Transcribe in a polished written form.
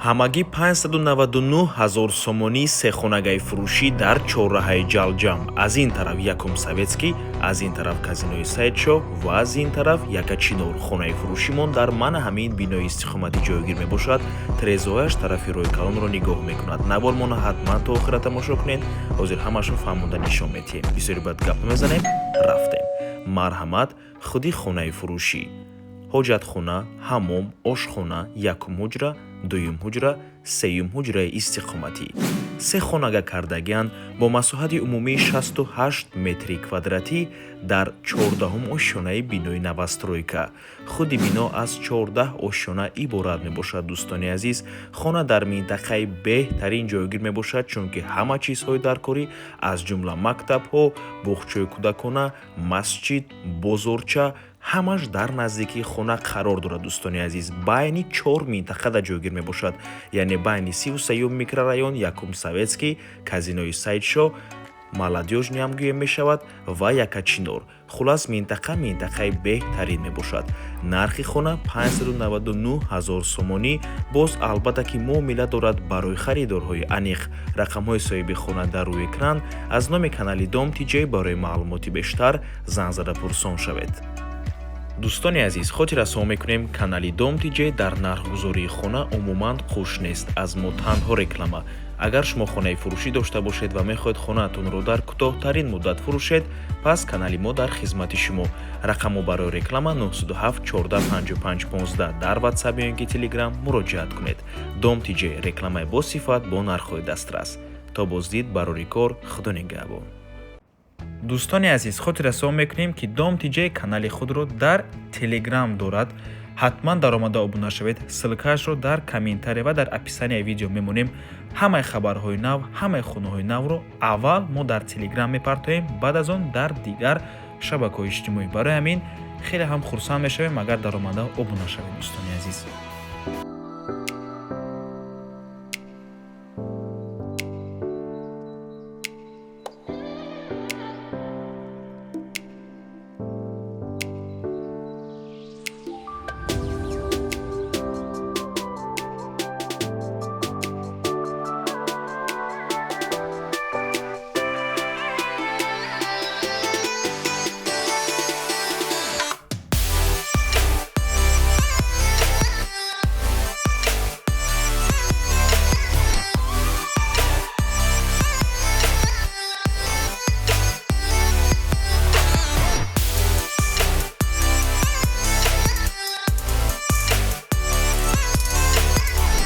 Ҳамагӣ 599 ҳазор сомонӣ, сехонагаи фурӯшӣ дар чорраҳаи Ҷалҷам. Аз ин тараф Якум Советский, аз ин тараф казинои Саидшоҳ ва аз ин тараф Якачинор. Хонаи фурӯшимон дар мана ҳамин бинои истиқоматӣ ҷойгир мебошад. Трезояш тарафи роҳи калонро нигоҳ мекунад. Навормона ҳатман то охира тамошо кунед. Ҳозир ҳамашро фаҳмонда нишон медиҳем. Бисёри бад гап намезанем, рафтем. Марҳамат, худи хонаи фурӯшӣ: ҳоҷатхона, ҳаммом, ошхона, якум ҳуҷра, дуюм ҳуҷра, сеюм ҳуҷраи истиқоматӣ. Се хонага кардагианд бо масоҳати умумии 68 метри квадратӣ дар 14-ум ошёнаи бинои новостройка. Худи бино аз 14 ошёна иборат мебошад. Дӯстони азиз, хона дар минтақаи беҳтарин ҷойгир мебошад, чунки ҳама чизҳои даркорӣ, аз ҷумла мактабҳо, боғчаи кӯдакона, масҷид, бозорча, ҳамаш дар наздикии хона қарор дорад. Дӯстони азиз, байни чор минтақада ҷойгир мебошад, яъне байни 33-юм микрорайон, Якум Советский, казинои Саидшоҳ, Молодёжный ам гӯем мешавад, ва Якачинор. Хулас, минтақа минтақаи беҳтарин мебошад. Нархи хона 599 ҳазор сомонӣ. Боз, албатта ки, муомила дорад барои харидорҳои аниқ. Рақамҳои соҳиби хона дар рӯи экран. Аз номи канали Дом Тиҷей барои маълумоти бештар занг зада пурсон шавед. Дӯстони азиз, хотиррасон мекунем, канали Дом Тиҷей дар нархгузории хона умуман қуш нест. Аз мо танҳо реклама. Агар шумо хонаи фурӯшӣ дошта бошед ва мехоҳед хонаатонро дар кӯтоҳтарин муддат фурӯшед, пас канали мо дар хизмати шумо. Рақамҳо барои реклама 907 14 55 15. Дар Ватсап ё ин ки Телеграм муроҷиат кунед. Дом Тиҷей: рекламаи босифат бо нархҳои дастрас. То боздид, барори кор, Худо нигаҳбон. Дӯстони азиз, хотиррасон мекунем, ки Дом Тиҷей канали худро дар Телеграм дорад. Ҳатман даромада обуна шавед. Ссылка ашро дар комментария ва дар описания видео мемонем. Ҳамаи хабарҳои нав, ҳамаи хонаҳои навро аввал мо дар Телеграм мепартоем, баъд аз он дар дигар шабакаҳои иҷтимоӣ. Барои ҳамин хеле ҳам хурсанд мешавем, агар даромада обуна шавед, дӯстони азиз.